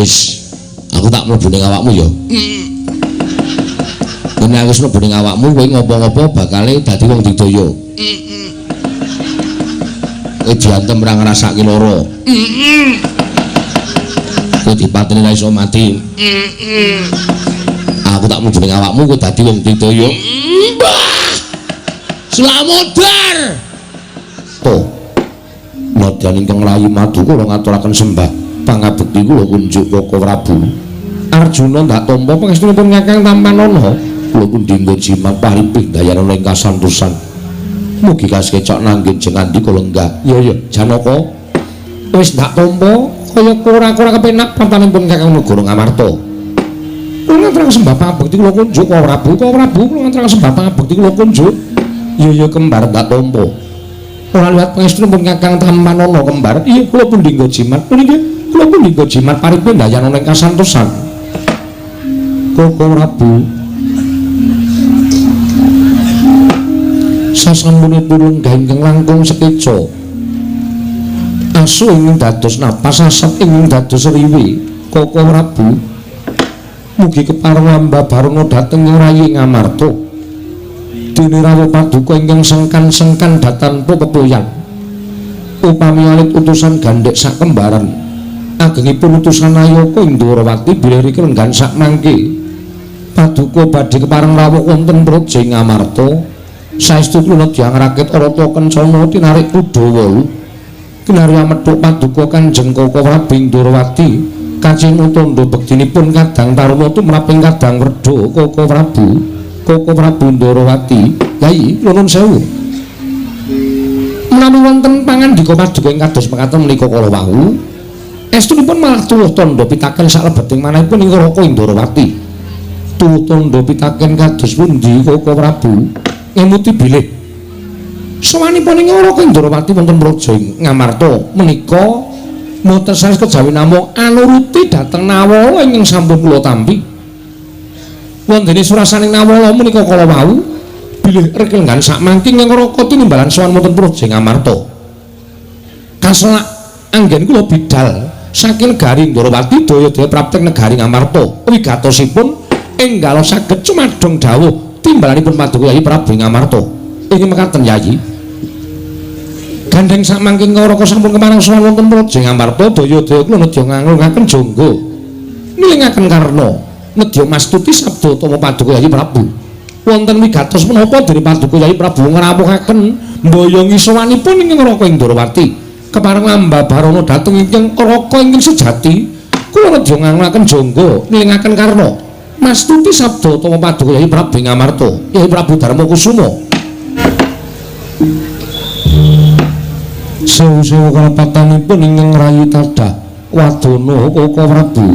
Wis, aku tak mlebu ning awakmu ya. Nek aku wis mlebu ning awakmu, kowe ngopo-ngopo bakale dadi wong didaya. Kowe diantem ora ngrasake lara. Kowe dipateni ra iso mati. Aku tak mlebu ning awakmu, kowe dadi wong didaya. Mbah! Slamodar. To. Nadyan ingkang rayi madu kula ngaturaken sembah pangabekti kula kunjuk Koko Prabu. Arjuna ndak tampa pangestunipun Kakang Tampanana. Kula kundingga jimat paripih dayanana ing kasantosan. Mugi kasekecak nanggen jeng andika lenggah. Iya iya, Janaka. Wis ndak tampa kaya ora-ora kepenak partanipun Kakang Negara Ngamarta. Kula ngaturaken sembah pangabekti kula kunjuk Koko Prabu. Koko Prabu kula ngaturaken sembah pangabekti kula kunjuk. Iya iya kembar ndak tampa. Ora liwat pangestunipun Kakang Tampanana kembar. Iya kula pundhingga jimat. Puniki kula pundhingga jimat paripih dayanana ing kasantosan. Koko Prabu. Sasampunipun lenggah ingkang langkung sekeca. Asu ingkang dados napas, asap ingkang dados riwi. Koko Prabu. Mugi kepareng lamba barana dhateng ing rayi Ngamarta. Dene rawuh paduka ingkang sengkan-sengkan datanpa pepoyan. Upami alit utusan gandhek sakembaran, agengipun utusan Ayaka ing Dwarawati bilih riki lenggan sakmangke. Paduka badhe kepareng rawuh wonten praja Ngamarta. Saestu kula nedya ngrakit Arata Kencana tinarik kuda wolu. Kinarya methuk paduka Kanjeng Koko Prabu ing Dwarawati. Kacinu tandha bektinipun kadang taruna tumraping kadang werda Koko Prabu. Koko Prabu Ndorowati, Yai, nuwun sewu. Menawi wonten pangandika paduka ing kados mekaten menika kala wau, estunipun malah tuwuh tandha pitaken salebeting manahipun ing Raka Ndorowati. Tuwuh tandha pitaken kados pundi Koko Prabu? Ngemuti bilih sowanipun ing Raka Ndorowati wonten praja Ngamarta menika mboten sanes kejawi namung anuruti dhateng Nawala ingkang sampun kula tampi. Wondene surasaning Nawala menika kala wau bilih rekelenggan sakmangke ing Raka tinimbalan sowan wonten praja Ngamarta. Kaselak anggen kula bidal saking negari Ndorowati daya-daya prapting negari Ngamarta. Wigatosipun enggal saged cumadong dawuh timbalanipun paduka Yayi Prabu Ngamarta. Inggih mekaten Yayi. Gandheng sakmangke Raka sampun kepareng sowan wonten praja Ngamarta, daya-daya kula nedya nganglungaken jangga nilingaken karna nedya mastuti sabda utama paduka Yayi Prabu. Wonten wigatos menapa dene paduka Yayi Prabu ngrawuhaken mboyongi sowanipun ing Raka Ndorowati. Kepareng lamba barana dhateng ingkang Raka ingkang sejati, kula nedya nganglungaken jangga nilingaken karna mastuti sabda utama paduka Yayi Prabu Ngamarta, Yayi Prabu Darma Kusuma. Sewu-sewu kalepatanipun ingkang rayi tadah wadana Koko Prabu.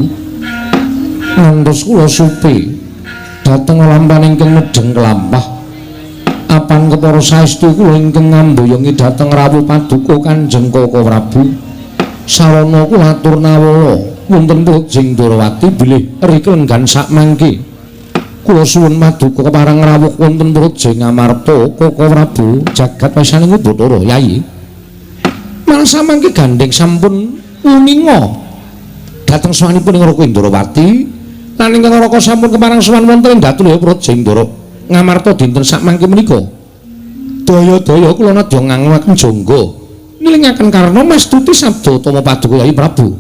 Ngantos kula supe dhateng lampan ingkang medheng kelampah. Apan kepara saestu kula ingkang ngamboyongi dhateng rawuh paduka Kanjeng Koko Prabu. Sarana kula atur nawala wonten praja Ndorowati bilih riki lenggan sakmangke. Kula suwun paduka kepareng rawuh wonten praja Ngamarta Koko Prabu jagat pisaning Bathara Yayi. Malah samangke gandheng sampun uninga dhateng sowanipun ing Raka Ndorowati. Lan ingkang Raka sampun kepareng sowan wonten ing Datulaya Praja Ndara Ngamarta dinten sakmangke menika. Daya-daya kula nedya nganglungaken jangga nilingaken karna mastuti sabda utama paduka Yayi Prabu.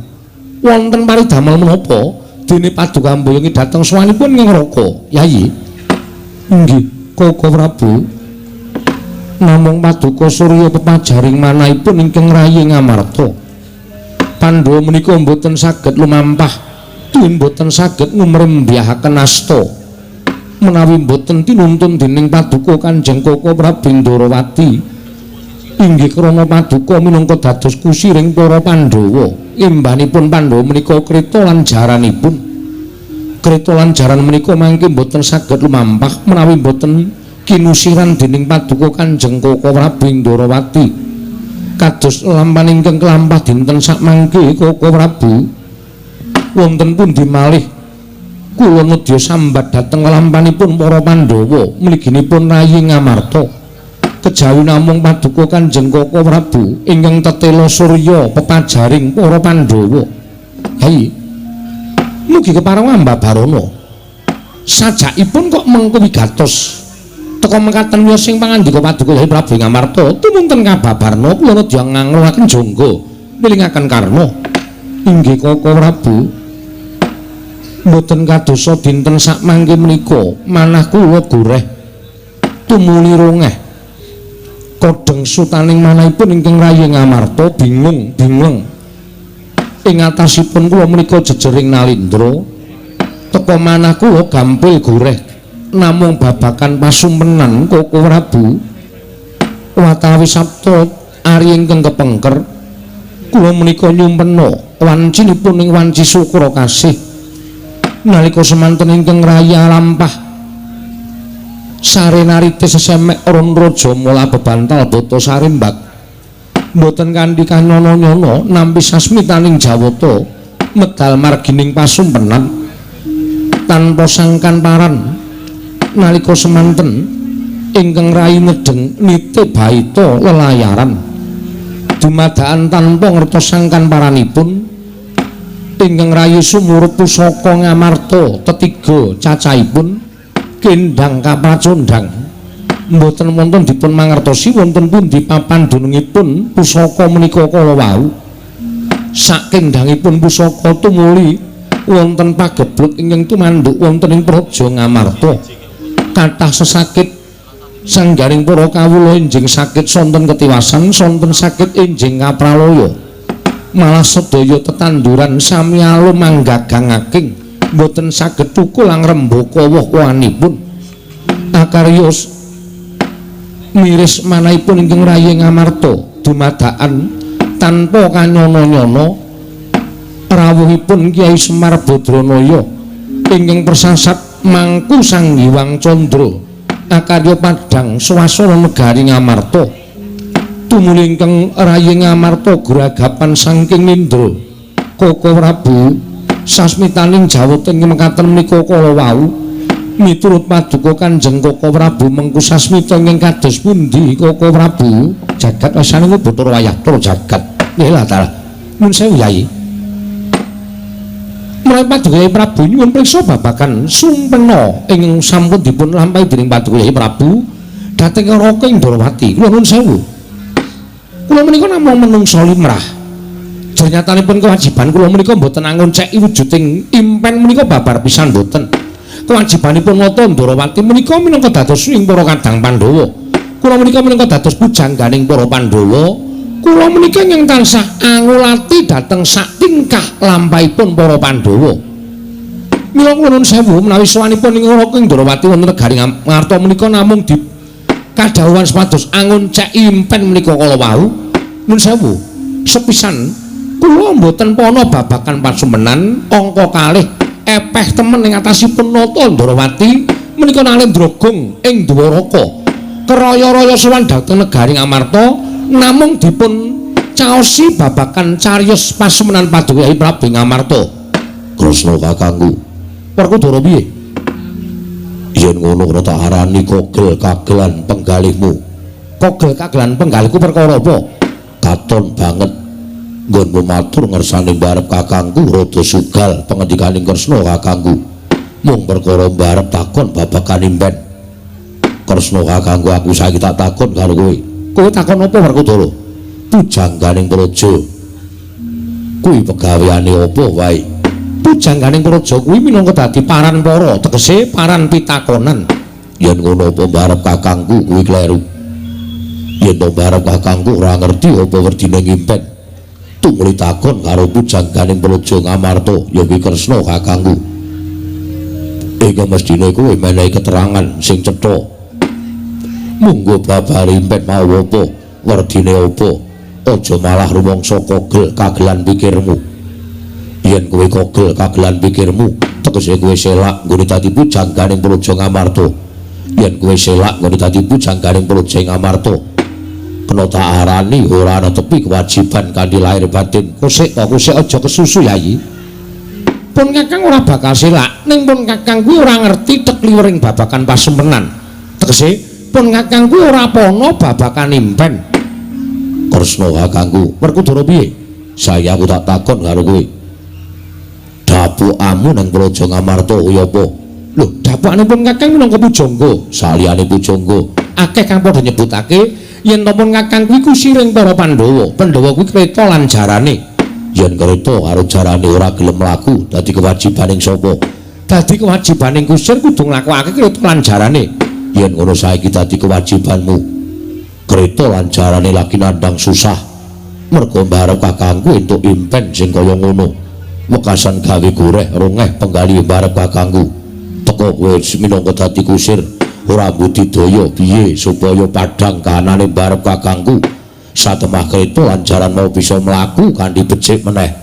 Wonten paridamel menapa dene paduka mboyongi dhateng sowanipun ing Raka Yayi? Inggih Koko Prabu. Namung paduka surya pepajaring manahipun ingkang rayi Ngamarta. Pandhawa menika mboten saged lumampah, tuwin mboten saged ngumrembyahaken asta. Menawi mboten tinuntun dening paduka Kanjeng Koko Prabu Ndorowati, inggih krana paduka minangka dados kusiring para Pandhawa. Imbanipun Pandhawa menika kreta lan jaranipun. Kreta lan jaran menika mangke mboten saged lumampah menawi mboten kinusiran dening paduka Kanjeng Koko Prabu Ndorowati. Kados lampan ingkang kelampah dinten sakmangke Koko Prabu, wonten pundi malih kula nedya sambat dhateng lampanipun para Pandhawa mliginipun rayi Ngamarta. Kejawi namung paduka Kanjeng Koko Prabu ingkang tetela surya pepajaring para Pandhawa. Hei, Mugi kepareng ambabarana. Sajakipun kok mengko wigatos teka mekaten wiyos sing pangandika Paduka Yai Prabu Ngamarta tumunten kababarna kula nedya ngangluaken jangga milingaken karna. Inggih Koko Prabu. Mboten kadosa dinten sakmangke menika manah kula goreh tumuli rongeh. Kodheng sutaning manahipun ingkang rayi Ngamarta bingung bingung. Ing atasipun kula menika jejering nalindra teka manah kula gampil goreh namung babakan pasumpenan Koko Prabu. Watawis sabta ari ingkang kepengker kula menika nyumpena wancinipun ing wanci sukra kasih nalika semanten ingkang raya lampah sare narite sesemek ron raja mula bebantal bata sarimbak mboten kanthi kanyono-nyono nampi sasmitaning Jawata medal margining pasumpenan tanpa sangkan paran nalika semanten ingkang rayi nedheng nite baita lelayaran dumadakan tanpa ngertos sangkan paranipun ingkang rayi sumurup pusaka Ngamarta tetiga cacahipun kendang kapracondang mboten wonten dipun mangertosi wonten pundi papan dunungipun pusaka menika kala wau. Sakendhangipun pusaka tumuli wonten pagebluk ingkang tumanduk wonten ing praja Ngamarta. Kathah sesakit sanggaring para kawula enjing sakit sonten ketiwasan sonten sakit enjing kapralaya malah sedaya tetanduran sami alum manggagangaking mboten saged thukul angrembaka woh-wohanipun. Akarya miris manahipun ingkang rayi Ngamarta dumadakan tanpa kanyono-nyono rawuhipun Kyai Semar Badranaya ingkang persasat mangku Sang Hyang Candra akarya padhang swasana negari Ngamarta tumuli ingkang rayi Ngamarta gragapan saking nindra. Koko Prabu sasmitaning Jawata ing mekaten menika kala wau miturut paduka Kanjeng Koko Prabu mengku sasmita ingkang kados pundi Koko Prabu? Jagat wasane Bathara wayah tur jagat. Nggih lah ta. Nuwun sewu Yai. Menawi Paduka Yai Prabu nyuwun priksa babagan sumpena ingkang sampun dipun lampahi dening Paduka Yai Prabu dhateng Raka ing Ndrawati. Kula nuwun sewu. Kula menika namung menungsa limrah. Jernyatanipun kewajiban kula menika mboten angonceki wujuding impen menika babar pisan mboten. Kewajibanipun nata Ndrawati menika minangka dados ing para kadang Pandhawa. Kula menika minangka dados pujangganing para Pandhawa. Kula menika ingkang tansah angulati dhateng sak tingkah lampahipun para Pandhawa. Mila kula nuwun sewu menawi sowanipun ing Raka Ndrawati wonten negari Ngamarta menika namung di kadhawuhan supados angonceki impen menika kala wau. Nuwun sewu. Sepisan kula mboten pana babagan pasumpenan angka kalih epeh temen ing atasipun nata Ndrawati menika nalendra gong ing Dwaraka. Keraya-raya sowan dhateng negari Ngamarta namung dipun caosi babagan cariyos pasumenan Paduka Yai Prabu Ngamarta. Kresna kakangku. Werkudara piye? Yen ngono kena tak arani kogel kagelan penggalihmu. Kogel kagelan penggalihku perkara apa? Katon banget nggonmu matur ngersane mbarep kakangku rada sugal pengendikaning Kresna kakangku. Mung perkara mbarep takon babagan impen. Kresna kakangku aku saiki tak takon karo kowe. Kowe takon apa Werkudara? Pujangganing praja kuwi pegaweane apa wae? Pujangganing praja kuwi minangka dadi paran para, tegese paran pitakonan. Yen ngono apa mbarep kakangku kuwi kleru? Yen to mbarep kakangku ora ngerti apa werdine ngimpen. Tumuli takon karo pujangganing praja Ngamarta ya kuwi Kresna kakangku. Ing mestine kowe menehi keterangan sing cetha. Munggo babar impen mau apa, werdine apa? Aja malah rumangsa kogel kagelan pikirmu. Yen kowe kogel kagelan pikirmu, tegese kowe selak nggone dadi pujangganing praja Ngamarta. Yen kowe selak nggone dadi pujangganing praja Ngamarta, kena tak arani ora ana tepi kewajiban kanthi lahir batin. Kosek to, kosek aja kesusu Yai. Pun kakang ora bakal selak, ning pun kakang kuwi ora ngerti tekliwering babagan pasumpenan. Tegese pun kakang kuwi ora pana babagan impen. Kresna kakangku, Werkudara piye? Saya aku tak takon karo kowe. Dapukamu nang Praja Ngamarta kuwi apa? Lho, dapukanipun Kakang minangka pujangga. Saliyane pujangga, akeh kang padha nyebutake yen to pun Kakang kuwi kusiring para Pandhawa. Pandhawa kuwi kreta lan jarane. Yen kreta karo jarane ora gelem mlaku, dadi kewajibaning sapa? Dadi kewajibaning kusir kudu nglakokake kreta lan jarane. Yen ngono saiki dadi kewajibanmu. Kreta lan jarane lagi nandhang susah. Merga mbarep kakangku entuk impen sing kaya ngono. Wekasan gawe goreh rongeh penggali mbarep kakangku. Teko kowe minangka dadi kusir, ora budidaya piye supaya padhang kahanane mbarep kakangku. Satemah kreta lan jaran mau bisa mlaku kanthi becik meneh.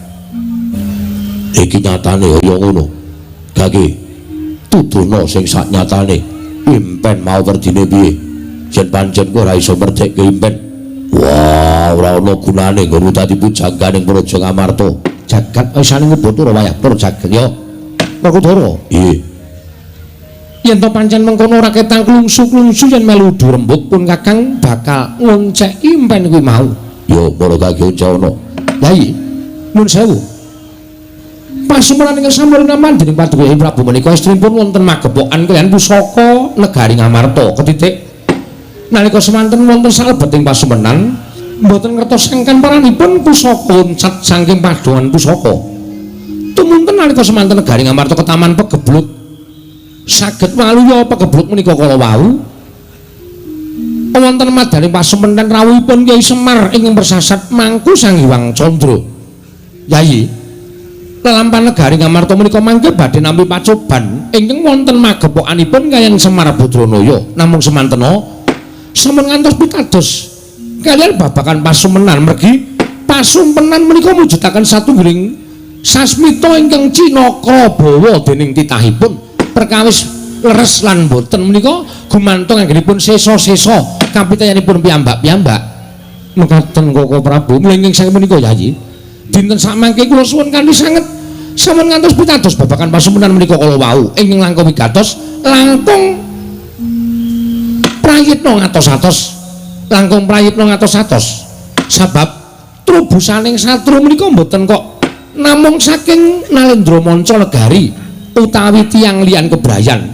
Iki nyatane kaya ngono. Gage tuduhna sing saknyatane. Impen mau werdine piye? Yen pancen kowe ora iso merdekke impen, wah ora ana gunane nggo dadi pujangganing Praja Ngamarta. Jagat wisane Bathara wayah pur jagat ya. Werkudara. Iya. Yen to pancen mengkono ora ketang klungsu-klungsu yen melu rembug pun Kakang bakal ngonceki impen kuwi mau. Ya para kaki uncana. Lah iya, nuwun sewu. Pasumenan ingkang sampun naman dening Paduka Prabu menika estrinipun wonten magepokan kaliyan pusaka negari Ngamarta ketitik. Nalika semanten wonten salebeting pasumenan mboten ngertos sangkan paranipun pusaka uncat saking padongan pusaka. Tumunten nalika semanten negari Ngamarta ketaman pegebluk saged waluya pegebluk menika kala wau wonten madaning pasumenan rawuhipun Kyai Semar ingkang persasat mangku Sang Hyang Candra. Yayi, lelampahan negari Ngamarta menika mangke badhe nampi pacoban ingkang wonten magepokanipun kaliyan Semar Badranaya. Namung semantena sampun ngantos pitados kaliyan babagan pasumenan mergi pasumpenan menika mujudaken satunggiling sasmita ingkang cinaka bawa dening titahipun. Perkawis leres lan boten menika gumantung anggenipun sesa-sesa kapitayanipun piyambak-piyambak. Mekaten Koko Prabu, mlenging saking menika Yayi, dinten samangke kula suwun kanthi sanget sampun ngantos pitados babagan pasumenan menika kala wau ingkang langkung wigatos langkung prayitna ngatos-atos, langkung prayitna ngatos-atos. Sabab trubusaning satru menika mboten kok namung saking Nalendra manca negari utawi tiyang liyan kebrayan,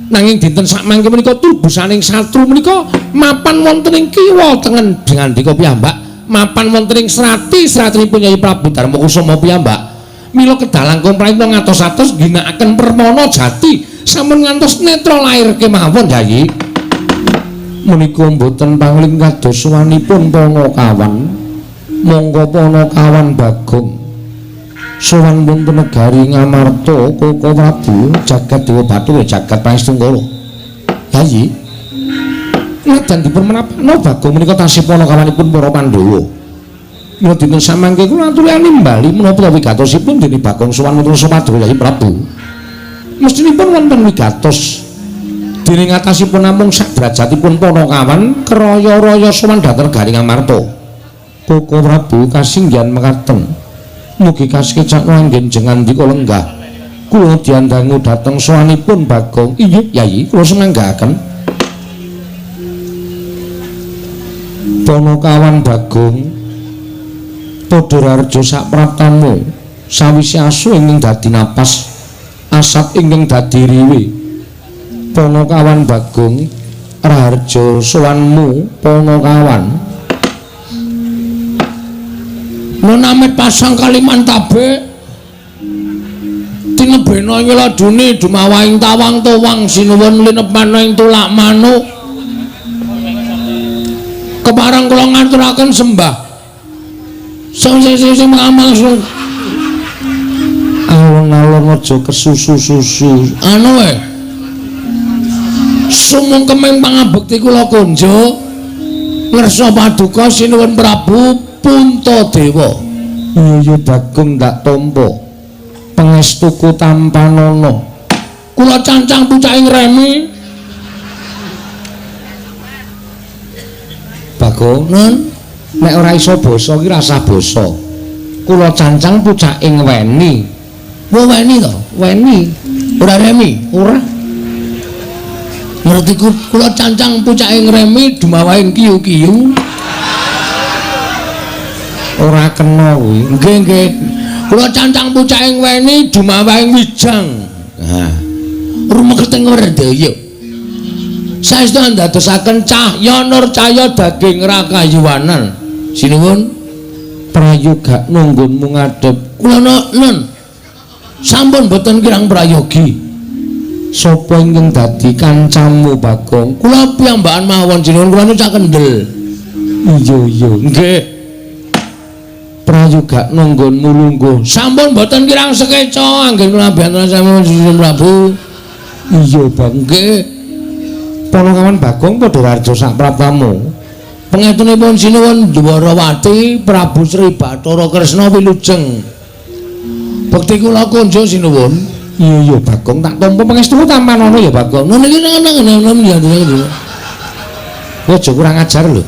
nanging dinten sakmangke menika trubusaning satru menika mapan wonten ing kiwa tengen ngandika piyambak, mapan wonten ing srati-sratinipun Kyai Prabu Darmakusuma piyambak. Mila kedah langkung prayitna ngatos-atos ngginakaken permana jati sampun ngantos netra lair kemawon Yayi. Menika mboten pangling kados sowanipun Panakawan. Monggo Panakawan Bagong sowan wonten negari Ngamarta Koko Prabu jagat Dewa Bathara jagat Pangestungkara. Yayi, najan dipun menapakna Bagong menika tasih panakawanipun para Pandhawa. Mila dinten samangke kula aturi nimbali menapa wigatosipun dene Bagong sowan wonten Sumadra Yayi Prabu. Mestinipun wonten wigatos dening atasipun namung sak derajatipun Panakawan kraya-raya sowan dhateng negari Ngamarta. Koko Prabu kasinggihan mekaten. Mugi kasekecakna anggen jengandika lenggah. Kula diandangu dhateng sowanipun Bagong. Iya Yayi, kula senenggaken. Panakawan Bagong padha rareja sapraptamu sawise asu ingkang dadi napas, asat ingkang dadi riwe. Panakawan Bagong raharja sowanmu Panakawan. Menamit pasang Kalimantabe tinebena nyeladune dumawaing tawang towang sinuwun linepana ing tulak manuk. Kepareng kula ngaturaken sembah sing sing sing mangamal alon-alon aja kesusu-susu anu e sumungkeming pangabekti kula kunjuk ngersa paduka sinuwun Prabu Puntadewa. Iya Bagong tak tampa pangestuku tampanana. Kula cancang pucake ngremi. Bagong, nun, nek ora iso basa ki rasah basa. Kula cancang pucake ngweni. Wo weni to? Weni. Ora remi? Ora. Ngerti kula cancang pucake ngremi dumawaing kiyu-kiyu. Ora kena kuwi. Nggih nggih. Kula cancang pucaking weni dumawahing wijang. Ha. Rumeketing werdaya. Saestu andadosaken cahya nur cahya daging rakayuwanan. Sinuwun prayoga nunggunmu ngadhep. Kula nun. Sampun boten kirang prayogi. Sapa ingkang dadi kancamu Bagong? Kula piyambakan mawon sinuwun, kula niku cak kendel. Iya iya. Nggih. Prayoga nunggunmu lungguh. Sampun boten kirang sekeca anggen kula biyantonan sami Sinuwun Prabu. Iya Bagong. Nggih. Panakawan Bagong padha raja sak praptamu. Pangestunipun Sinuwun Dwarawati Prabu Sri Bathara Kresna wilujeng. Bekti kula kunjung sinuwun. Iya iya Bagong, tak tampa pangestumu tampanana ya Bagong. Ngono iki nang ya. Kowe aja kurang ajar lho.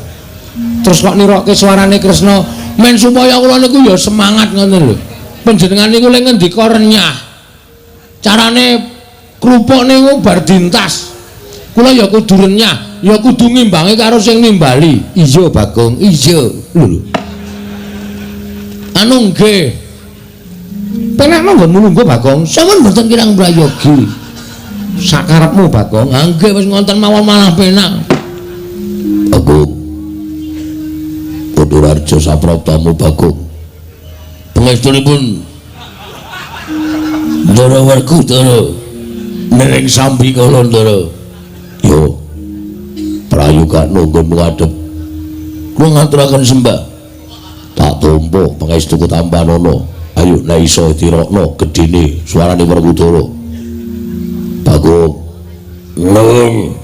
Terus kok nirokke suarane Kresna men supaya kula niku ya semangat ngono lho. Panjenengan niku lek ngendika renyah. Carane krupuk niku bar dintas. Kula ya kudu renyah, ya kudu ngimbangi karo sing nimbali. Iya Bagong, iya. Lho lho. Anu nggih. Penakno nggonmu lungguh Bagong. Sampun mboten kirang prayogi. Sakarepmu Bagong. Ha nggih wis ngonten mawon malah penak. Bagong. Padha raja sapraptamu Bagong. Pangestunipun Ndara Werkudara nering sambi kala Ndara. Yo. Prayoga nunggun ngadhep. Kula ngaturaken sembah. Tak tampa pangestuku tampanana. Ayo nek iso tirokno gedene suarane Werkudara. Bagong. Neng.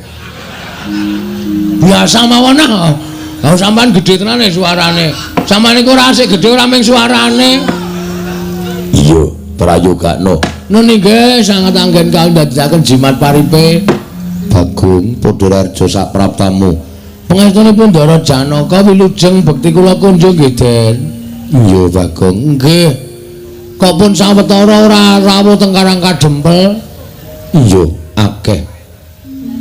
Biasa mawon ah. Lah sampean gedhe tenane suarane. Sampeyan niku ora asik gedhe ora mung suarane. Iya, prayogakno. Nun nggih sanget anggen kawula ndadekaken jimat paripe. Bagong padha raja sak praptamu. Pangestunipun Ndara Janaka wilujeng bekti kula kunjung nggih, Den. Iya, Bagong. Nggih. Kok pun sawetara ora rawuh teng Karang Kadempel? Iya, akeh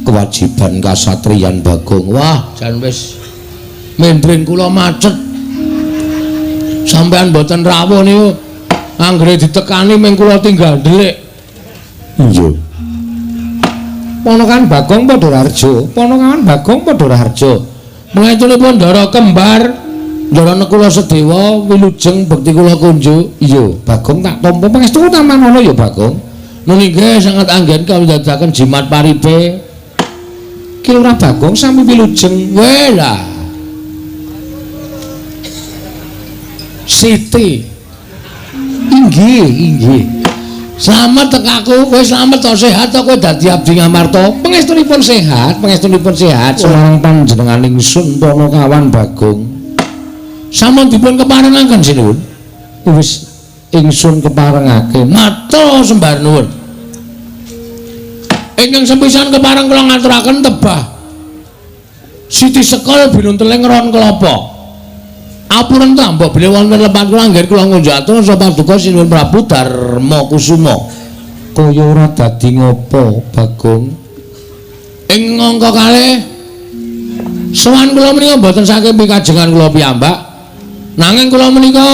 kewajiban kasatriyan Bagong. Wah, jan wis mendrin kula macet. Sampeyan mboten rawuh niku anggere ditekani ming kula tinggal ndelik. Iya. Ponakan Bagong padha raharja, ponakan Bagong padha raharja. Pangestunipun Ndara kembar, Ndara Nekula Sedewa wilujeng bekti kula kunjuk. Iya, Bagong tak tampa pangestuku tampanana ya Bagong. Nun nggih sanget anggen kawula ndadekaken jimat paripe. Ki Lurah Bagong sami wilujeng. Weh lah. Siti. Inggih, inggih. Slamet tekaku, kowe slamet to sehat to kowe dadi abdi Ngamarta. Pangestunipun sehat, pangestunipun sehat. Semarang panjenengan ingsun Panakawan Bagong. Sampun dipun keparengaken sinuwun. Wis ingsun keparengake. Matur sembah nuwun. Ingkang sepisan kepareng kula ngaturaken tebah. Siti Sekul binunteling ron kelapa. Apuren ta mbok bilih wonten lepat kula anggen kula ngunjuk atur sapa paduka Sinuwun Prabu Darma Kusuma. Kaya ora dadi ngopo Bagong? Ing angka kalih sowan kula menika mboten saking pikajengan kula piyambak. Nanging kula menika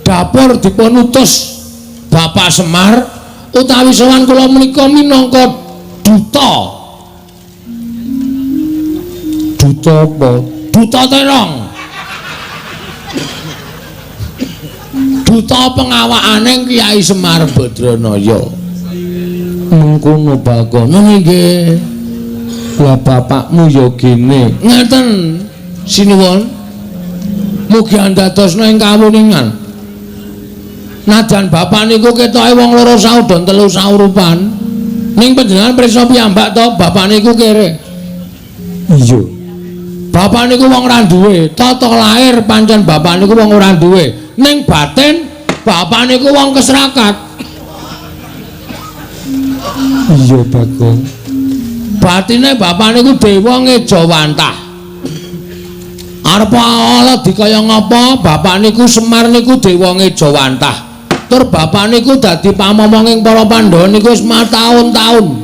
dapur dipun utus Bapak Semar utawi sowan kula menika minangka duta. Duta apa? Duta terong. Duta pengawakane Kyai Semar Badranaya. Mengkono Bagong. Nggih. Lah bapakmu ya gene. Ngeten sinuwun. Mugi andadosna ing kawuningan. Najan bapak niku ketoke wong loro saudon telu saurupan. Ning panjenengan prisa piyambak to bapak niku kere. Iya. Bapak niku wong ora duwe, tata lahir pancen bapak niku wong ora duwe. Ning batin bapak niku wong kesrakat. Iya Bagong. Batine bapak niku dewa ngejawantah. Arep ala dikaya ngapa bapak niku Semar niku dewa ngejawantah. Tur bapak niku dadi pamomonging para Pandhawa niku wis mataun-taun.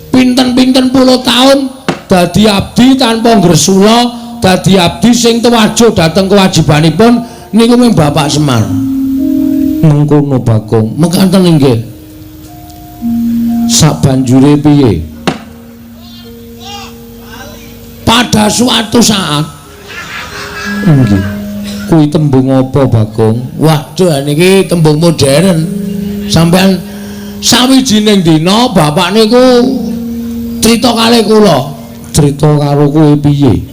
Pinten-pinten puluh taun dadi abdi tanpa ngresula, dadi abdi sing tuwajuh dhateng kewajibanipun niku mung Bapak Semar. Mengkono Bagong, mekaten inggih. Sabanjure piye? Pada suatu saat. Nggih. Kuwi tembung apa Bagong? Waduh, niki tembung modern. Sampeyan sawijining dina bapak niku crita kalih kula. Crita karo kowe piye?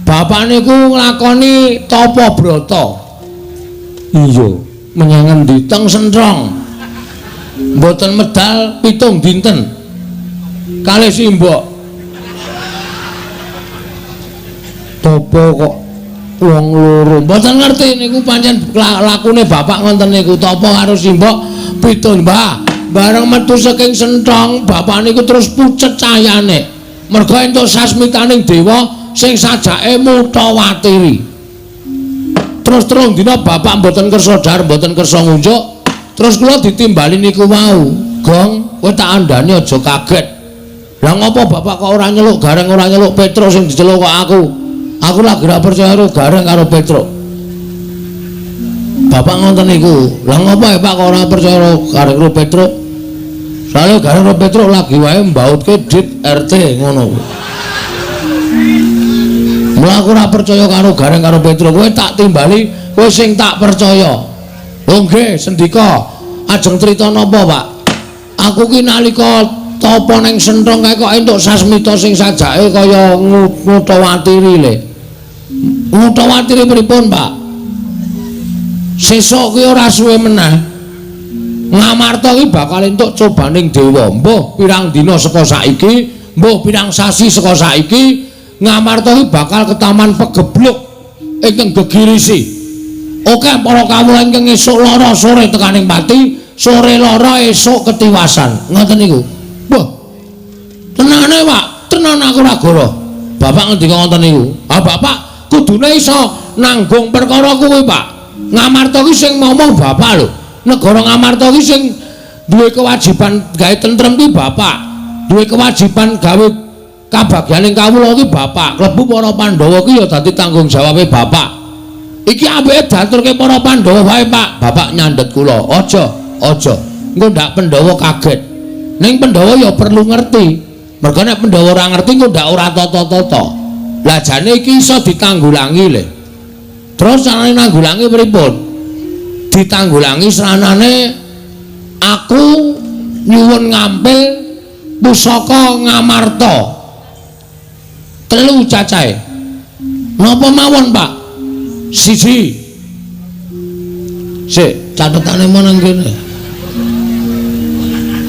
Bapak niku nglakoni tapa brata. Iya, menyang endi? Teng Sentrong. Mboten medal 7 dinten. Kalih simbok. Tapa kok wong loro? Mboten ngerti niku pancen lakune bapak ngoten niku, tapa karo simbok 7 mbah. Bareng metu saking Sentrong, bapak niku terus pucet cahyane. Merga entuk sasmitaning dewa sing sajake mutawatiri. Terus 3 dina bapak mboten kersa dhahar, mboten kersa ngunjuk. Terus kula ditimbali niku wau. Gong, kowe tak andhani aja kaget. Lah ngopo bapak kok ora nyeluk Gareng, ora nyeluk Petruk sing diceluk kok aku? Aku lagi ora percaya karo Gareng karo Petruk. Bapak ngoten niku. Lah ngopo ya Pak kok ora percaya karo Gareng karo Petruk? Soale Gareng karo Petruk lagi wae mbautke dit RT ngono. Mula aku ora percaya karo Gareng karo Petruk. Kowe tak timbali, kowe sing tak percaya. Oh nggih, sendika. Ajeng crita napa, Pak? Aku ki nalika tapa ning Sentrong kae kok entuk sasmita sing sajake kaya ngutawatiri le. Ngutawatiri pripun, Pak? Sesuk ki ora suwe meneh. Ngamarta ki bakal entuk cobaning dewa. Mbuh pirang dina saka saiki, mbuh pirang sasi saka saiki, Ngamarta ki bakal ketaman pegebluk ingkang gegirisi. Oke, para kawula ingkang esuk lara sore tekaning pati, sore lara esuk ketiwasan. Ngoten niku. Wah. Tenane, Pak, tenan aku ora goro. Bapak ngendika ngoten niku. Ah, Bapak kudune iso nanggung perkara kuwi, Pak. Ngamarta ki sing ngomong bapak lho. Negara Ngamarta ki sing duwe kewajiban gawe tentrem ki bapak. Duwe kewajiban gawe kabagyaning kawula ki bapak. Klebu para Pandhawa ki ya dadi tanggung jawabe bapak. Iki ambeke diaturke para Pandhawa wae, Pak. Bapak nyandhet kula. Aja, aja. Engko ndak Pandhawa kaget. Ning Pandhawa ya perlu ngerti. Mergo nek Pandhawa ora ngerti engko ndak ora tata-tata. Lah jane iki iso ditanggulangi le. Terus carane nanggulangi pripun? Ditanggulangi sranane aku nyuwun ngampil pusaka Ngamarta. 3 cacahe. Napa mawon, Pak? 1. Sik, catetane nang kene.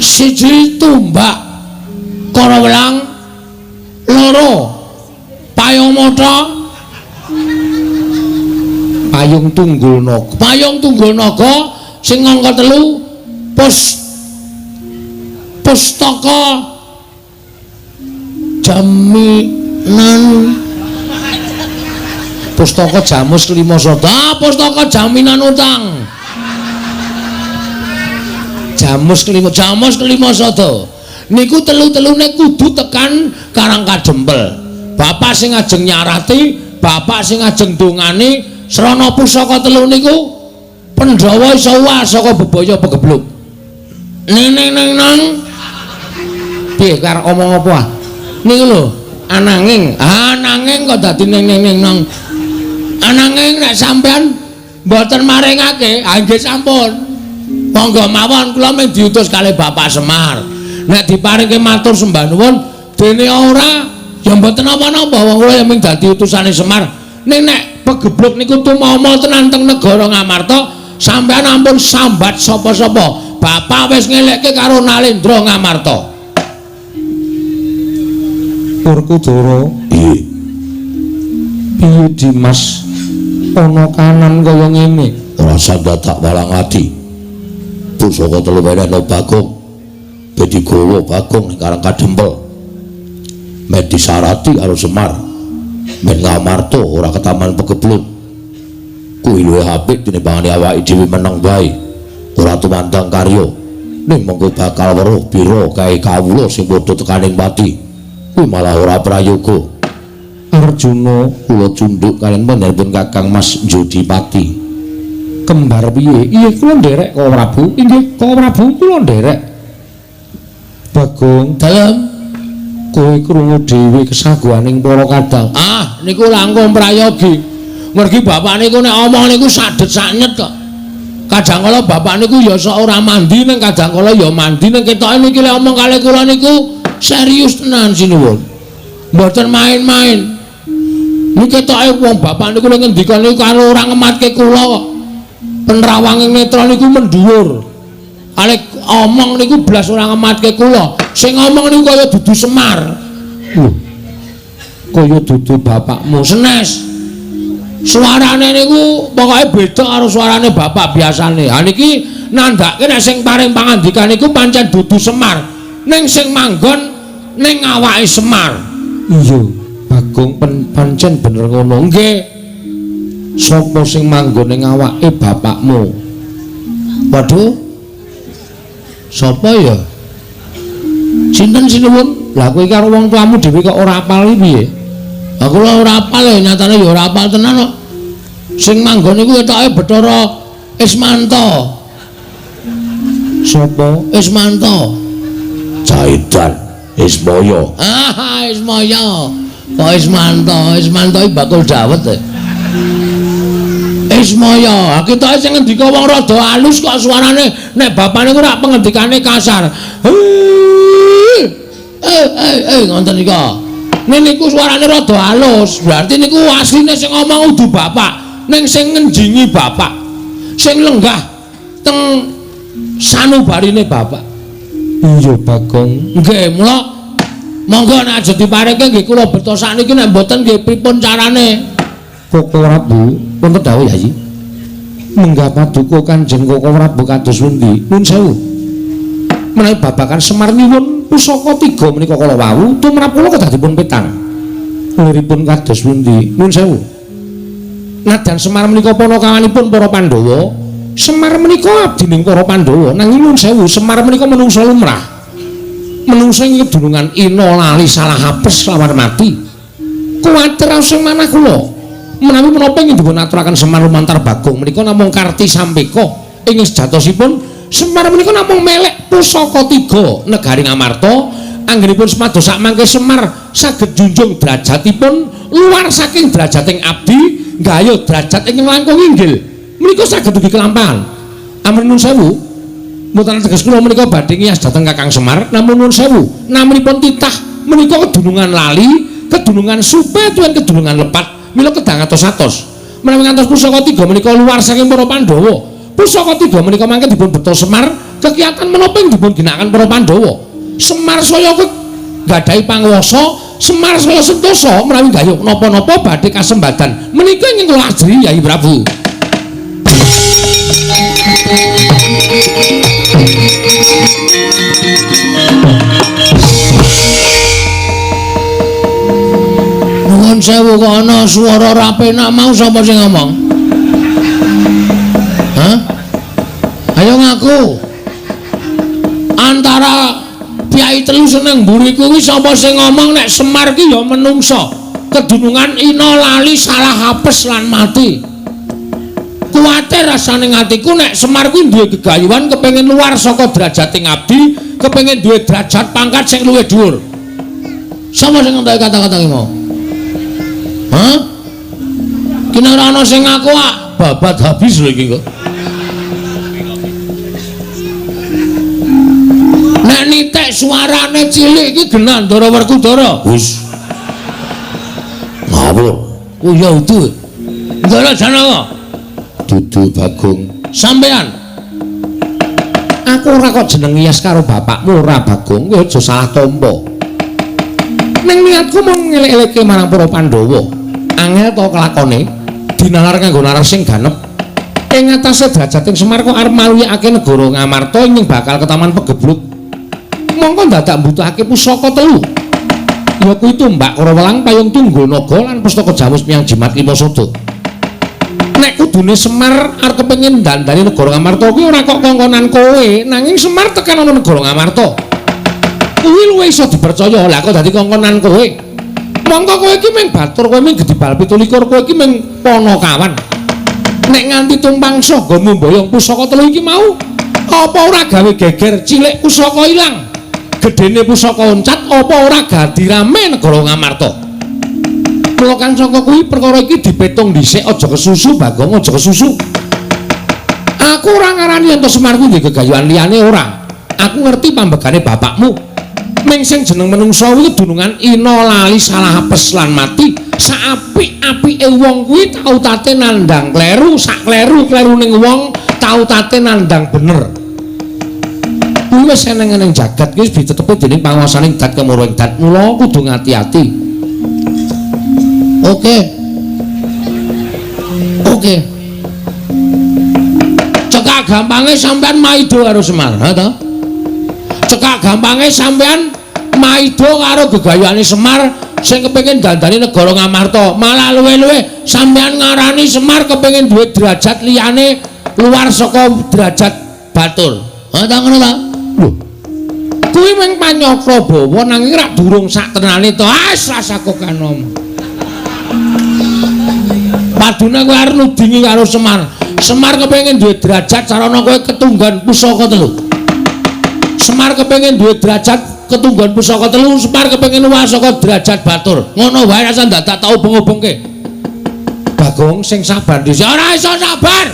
1 tumbak Karawelang, 2 payung mata, payung tunggul naga. Payung tunggul naga sing angka 3 pustaka jaminan. Pustaka Jamus 5 Sada, pustaka jaminan utang. Jamus 5, Jamus 5 Sada. Niku telu-telune kudu tekan Karang Kadempel. Bapak sing ajeng nyarati, bapak sing ajeng dongani srana pusaka telu niku Pandhawa iso uwal saka bebaya pegebluk. Ning ning ning nang. Piye karo omong apa? Niku lho, ananging, ananging kok dadi ning ning ning nang. Ananging nek sampean mboten maringake, ha nggih sampun. Monggo mawon kula mung diutus kalih Bapak Semar. Nek diparingke matur sembah nuwun, dene ora ya mboten napa-napa, wong kula ya mung dadi utusane Semar. Ning nek pegebluk niku tumama tenan teng negara Ngamarta, sampean ampun sambat sapa-sapa. Bapak wis ngelekke karo Nalendra Ngamarta. Werkudara, piye? Piye Dimas? Ana kanan kaya ngene. Ora sandadak walang ati. Pusaka telu wenehno Bagong. Ben digawa Bagong ning Karang Kadempel. Men disarati karo Semar. Men Ngamarta ora ketaman pegebluk. Kuwi luwih apik tinimbangane awake dhewe meneng wae. Ora tumandang karya. Ning mengko bakal weruh pira kae kawula sing padha tekaning pati. Kuwi malah ora prayoga. Arjuna, kula cundhuk kaliyan panjenenganipun Kakang Mas Jodipati. Kembar piye? Iya kula nderek Koko Prabu. Inggih Koko Prabu kula nderek. Bagong, dalem kowe krungu dhewe kesaguhaning para kadang. Ah, niku langkung prayogi. Mergi bapak niku nek omong niku sadet saknyet kok. Kadang kala bapak niku ya sok ora mandi ning kadang kala ya mandi ning ketoke niki lek omong kalih kula niku serius tenan sinuwun. Mboten main-main. Niki ketoke wong bapak niku lek ngendika niku karo ora ngematke kula kok. Penrawanging netra niku mendhuwur. Kalih omong niku blas ora ngematke kula. Sing ngomong niku kaya dudu Semar. Lho. Kaya dudu bapakmu senes. Suarane niku pokoke beda karo suarane bapak biasane. Ha niki nandhake nek sing paring pangandikan niku pancen dudu Semar, ning sing manggon ning awake Semar. Iya, Bagong pancen bener ngono. Nggih. Sapa sing manggon ning awake bapakmu? Waduh. Sapa ya? Sinten sinuwun? Lah kowe karo wong tuamu dhewe kok ora apal iki piye? Lah kula ora apal ya, nyatane ya ora apal tenan kok. Sing manggon niku ketoke Bathara Ismanto. Sapa? Ismanto. Jaidan Ismaya. Ah, Ismaya. Kok Ismanto? Ismanto iki bakul dawet. Ismaya, ketoke sing ngendika wong rada alus kok suarane nek bapane ku rak pengendikane kasar. Ngoten nika. Niku suarane rada halus, berarti niku asline sing ngomong udu bapak, ning sing ngenjingi bapak, sing lenggah teng sanubarine bapak. Iya Bagong. Nggih, mula monggo nek aja dipareke nggih kula beto sakniki, nek mboten nggih pripun carane? Koko Prabu, wonten dawuh Yayi. Menggah paduka Kanjeng Koko Prabu kados pundi? Nuwun sewu. Menawi babagan Semar nyuwun pusaka tiga menika kala wau tumrap kula kedah dipun petang. Liripun kados pundi? Nuwun sewu. Nadyan Semar menika panakawanipun para Pandhawa, Semar menika abdining para Pandhawa, nanging nuwun sewu, Semar menika menungsa lumrah. Menungsa ing kedunungan ina lali salah apes lawan mati. Kuwatir sing manah kula. Menawi menapa ingkang dipun aturaken Semar lumantar Bagong menika namung karti sampeka ing sejatosipun Semar menika namung melek pusaka tiga negari Ngamarta. Anggenipun semados sakmangke Semar saged junjung derajatipun luar saking derajating abdi nggayuh derajat ingkang langkung inggil menika saged ugi kelampahan. Amrin nuwun sewu, mboten teges kula menika badhe ngiyas dhateng Kakang Semar, namun nuwun sewu naminipun titah menika kedunungan lali, kedunungan supe tuwin kedunungan lepat, mila kedah ngatos-atos. Menawi ngantos pusaka tiga menika luar saking para Pandhawa, pusaka tiga menika mangke dipun beto Semar, kegiatan menapa ing dipun ginakaken para Pandhawa. Semar saya nggadahi panguwasa, Semar saya sentosa menawi gayuh napa-napa badhe kasembadan. Menika ingkang kula ajri Yayi Prabu. Nuwun sewu kok ana swara ora penak mau sapa sing ngomong? Hah? Ayo ngaku. Antara piyai telu seneng mburi kuwi sapa sing ngomong nek Semar ki ya menungsa, kedunungan ina lali salah apes lan mati. Kuwatir rasane atiku nek Semar kuwi duwe gegayuhan kepengin luar saka derajating abdi, kepengin duwe derajat pangkat sing luwih dhuwur. Sapa sing ngentoki kata-kata ki mau? Hah? Ki nek ora ana sing ngaku ah, babat habis lho iki kok. Nek nitik suarane cilik iki genah Ndara Werkudara. Wis. Ngawur. Ku ya udu. Ndara Janaka. Dudu Bagong. Sampean. Aku ora kok jeneng ngiyas karo bapakmu ora Bagong, kowe aja salah tampa. Ning niatku mung ngelek-elekke marang para Pandhawa. Angel to kelakone dinalar kanggo nalar sing ganep. Ing atase derajating Semar kok arep maluyakake negara Ngamarta ing bakal ketaman pegebluk. Mongko dadak mbutuhake pusaka telu. Ya kuwi tumbak Karawelang, payung tunggul naga lan pustaka Jamus miyang jimat lima sada. Nek kudune Semar arep kepengin dandani negara Ngamarta kuwi ora kok kongkonan kowe, nanging Semar tekan ana negara Ngamarta. Kuwi luwih iso dipercaya. Lah kok dadi kongkonan kowe? Mongko kowe iki mung batur, kowe mung gedibal 27, kowe iki mung panakawan. Nek nganti tumpang sanggamu mboyong pusaka telu iki mau, apa ora gawe geger cilik pusaka ilang, gedene pusaka oncat, apa ora gadi rame negara Ngamarta? Mula kang saka kuwi perkara iki dipetung dhisik, aja kesusu Bagong, aja kesusu. Aku ora ngarani yen to Semar kuwi duwe gegayuhan liyane ora. Aku ngerti pambegane bapakmu. Ming sing jeneng menungsa kuwi dunungan ina lali salah apes lan mati. Saapik-apike wong kuwi tau tate nandhang kleru, sak kleru-klerune wong tau tate nandhang bener. Kuwi wis eneng-eneng jagat kuwi wis ditetepi dening panguwasaning dat kemuruhing dat. Mula kudu ngati-ati. Oke. Oke. Cekak gampange sampean maido karo Semar, ha to? Cekak gampange sampean maido karo gegayane Semar sing kepengin dandani negara Ngamarta. Malah luwe-luwe sampean ngarani Semar kepengin duwe derajat liyane luar saka derajat batur. Ha ta ngono ta? Lho. Kuwi mung panyakra bawa nanging rak durung sak tenane to. Ah, rasako kanom. Padune kowe arep nudingi karo Semar. Semar kepengin duwe derajat sarana kowe ketunggon pusaka telu. Semar kepengin duwe derajat ketunggon pusaka telu, Semar kepengin luwih saka derajat batur. Ngono wae rasa dadak tau ubeng-ubengke. Bagong sing sabar dhisik. Ora iso sabar.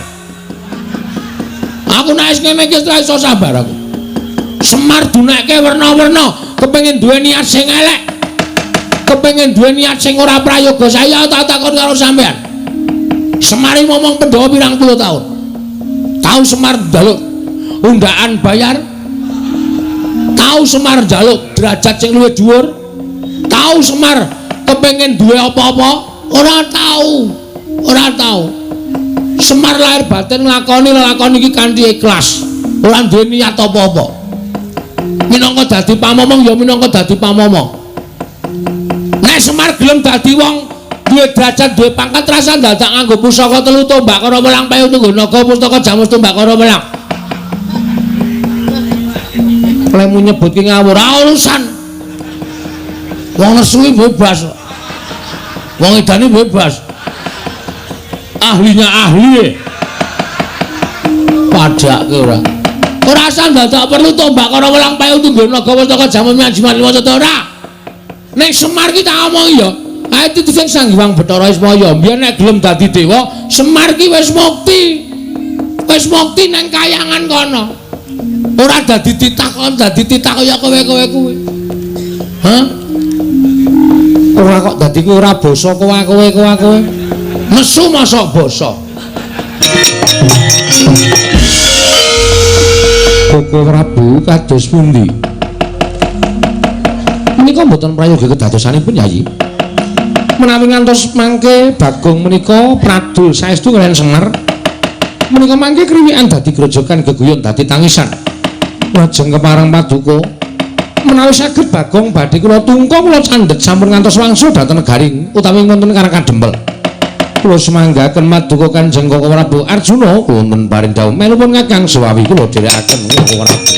Aku nek wis ngene iki ora iso sabar aku. Semar dunekke werna-werna, kepengin duwe niat sing elek. Kepengin duwe niat sing ora prayoga. Saya tak takon karo sampean. Semar iki ngomong Pandhawa pirang puluh tahun. Tahu Semar njaluk undaan bayar. Tahu Semar njaluk derajat sing luwih dhuwur. Tahu Semar kepengin duwe apa-apa? Ora tahu. Ora tahu. Semar lahir batin nglakoni lelakon iki kanthi ikhlas. Ora duwe niat apa-apa. Minangka dadi pamomong ya minangka dadi pamomong. Nek Semar gelem dadi wong duwe derajat, duwe pangkat, rasa dadak nganggo pusaka telu tombak karo welang payu tunggu naga pustaka jamus tombak karo welang. Lemu nyebut ki ngawur, ora urusan. Wong nesu bebas. Wong edane bebas. Ahlinya ahli. Padake ora. Ora usah dadak perlu tombak karo welang payu tunggu naga pustaka jamus jimat lima ora. Nek Semar ki tak omongi ya. Ae titih Sang Hyang Bathara Ismaya, mbiyen nek gelem dadi dewa, Semar ki wis mukti. Wis mukti nang kayangan kono. Ora dadi titah kon dadi titah kaya kowe-kowe kuwi. Hah? Ora kok dadi kuwi ora basa kowe-kowe. Nesu mosok basa. Koko Prabu kados pundi? Menika mboten prayoga kedadosanipun Yayi. Menawi ngantos mangke Bagong menika pradul saestu kaliyan Semar. Menika mangke kriwikan dadi grojogan geguyon dadi tangisan. Lajeng kepareng paduka menawi saged Bagong badhe kula tungka kula candhet sampun ngantos wangsul dhateng negaring utawi wonten Karang Kadempel. Kula semanggaken maduka Kanjeng Koko Prabu Arjuna wonten paring dawuh melupun Kakang Suwawi kula dherekaken Koko Prabu.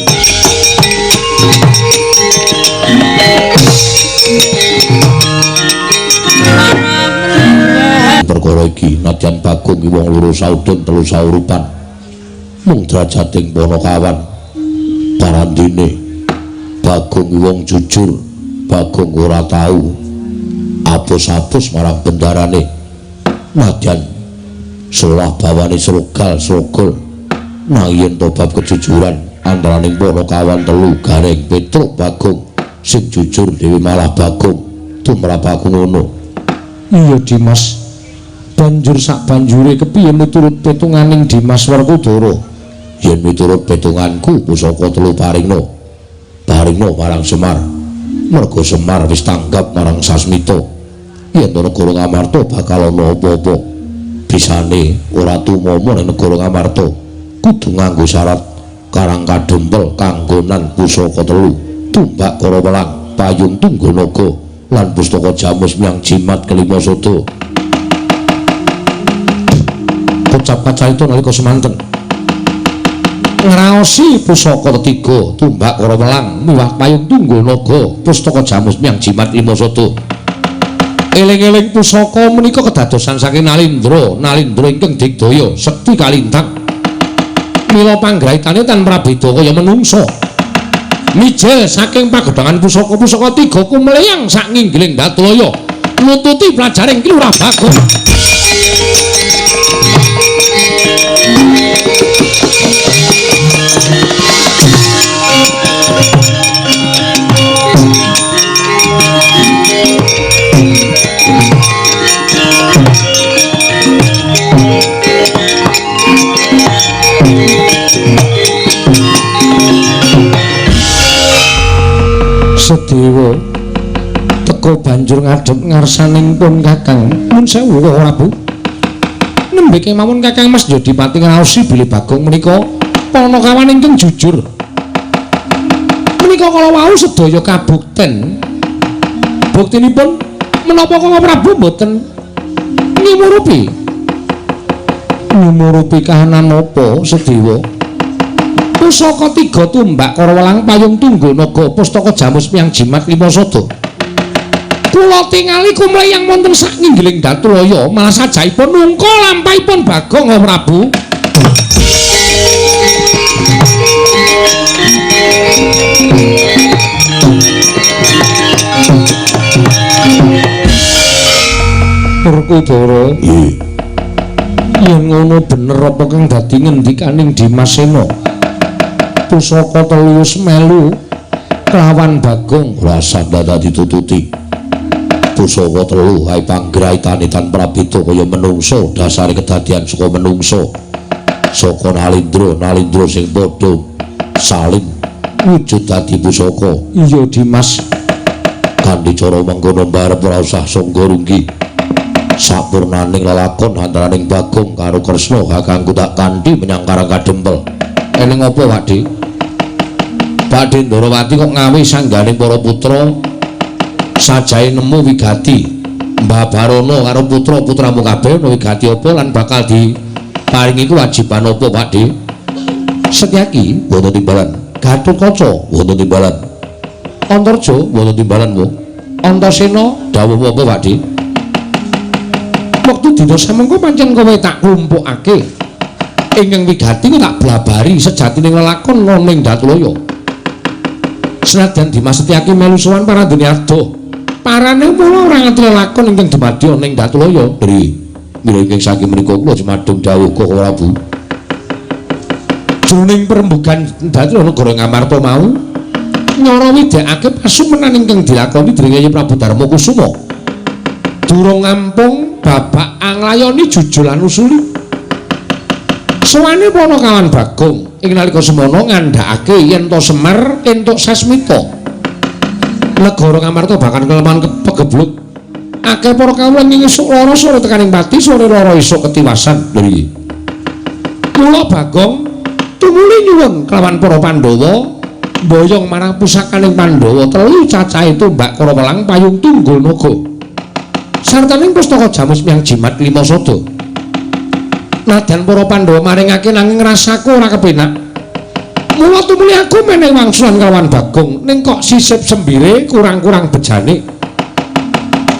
Perkara iki nadyan Bagong ki wong loro saudon telu saurupan mung drajating panakawan parandene Bagong ki wong jujur. Bagong ora tau apus-apus marang bendarane nadyan solah bawane srogal srogol nang yen to bab kejujuran antaraning panakawan telu Gareng Petruk Bagong sing jujur dhewe malah Bagong tumrap aku ngono. Iya Dimas, banjur sak banjure kepiye miturut petunganing Dimas Werkudara? Yen miturut petunganku pusaka telu paringno paringno marang Semar, merga Semar wis tanggap marang Sasmita. Yen negara Ngamarta bakal ana apa-apa, bisane ora tumama ning negara Ngamarta kudu nganggo syarat Karang Kadempel kanggonan pusaka telu tumbak kara welang payung tunggu naga lan pustaka jamus miang jimat kelima sada. Kocap kacarita nalika semanten ngraosi pusaka ketiga tumbak kara welang miwah payung tunggu naga pustaka jamus miang jimat lima sada. Eling-eling pusaka menika kedadosan saking Nalindra, Nalindra ingkang digdaya sekti kalintang. Mila panggraitane tan prabeda kaya menungsa. Mijil saking pagedhangan pusaka-pusaka tiga kumleyang sak nginggiling Datulaya nututi pelajaring Ki Lurah Bagong. Sedewa teka banjur ngadhep ngarsaning pun Kakang. Nuwun sewu Prabu. Nembe kemawon Kakang Mas Jodipati ngraosi bilih Bagong menika panakawan ingkang jujur. Menika kala wau sedaya kabukten. Buktinipun menapa Kang Prabu mboten nyumurupi? Nyumurupi kahanan napa Sedewa? Pusaka tiga tumbak karawelang payung tunggul naga pustaka jamus miyang jimat lima sada. Kula tingali kumleyang wonten sak nginggiling Datulaya malah sajaipun nungka lampahipun Bagong Prabu. Werkudara, nggih. Yen ngono bener apa kang dadi ngendikaning Dimas Sena? Pusaka telu wis melu kelawan Bagong. Ora sandata ditututi. Pusaka telu hae panggraitane tan prabeda kaya menungsa, dasare kedadian saka menungsa. Saka Nalindra, Nalindra sing padha saling wujud dadi pusaka. Iya Dimas. Kanthi cara mengkono mbarep ora usah sangga runggi. Sapurnaning lelakon antaraning Bagong karo Kresna kakangku tak kanthi menyang Karang Kadempel. Eneng apa Pakde? Pakde Ndorowati kok ngawe sanggane para putra sajae nemu wigati. Mbah Barono karo putra-putramu kabeh ana wigati apa lan bakal diparingi kewajiban apa Pakde? Setyaki wonten timbalan. Gatotkaca wonten timbalan. Antarja wonten timbalan wo. Antasena dawuh apa Pakde? Wektu dina samengko pancen kowe tak klumpukake. Ingkang wigati tak blabari sejatine lelakon ana ing Datulaya. Senadyan Dimas Setyaki melu sowan parandene adoh. Parane mula ora ngerti lelakon ingkang dumadi ana ing Datulaya. Nggih. Mila ingkang saking mriku kula jumadung dawuh Koko Prabu. Jroning perembugan Datulaya negara Ngamarta mau nyara widekake pasumenan ingkang dilakoni dening Prabu Darma Kusuma. Durung ngampung babak anglayoni jujul lan usuli. Sowane Panakawan Bagong ing nalika semono ngandhakake yen to Semar entuk sasmita. Negara Ngamarta bakal kelemahan pegebluk. Akeh para kawula ing esuk lara sore tekaning pati sore lara esuk ketiwasan. Nggih. Mula Bagong tumuli nyuwun kelawan para Pandhawa mboyong marang pusakaning Pandhawa telu cacahe tumbak karawelang payung tunggul naga. Sartaning pustaka jamus miyang jimat lima sada. Nadyan para Pandhawa maringake nanging rasaku ora kepenak. Mula tumuli aku menehi wangsulan kelawan Bagong ning kok sisip sembire kurang-kurang bejane.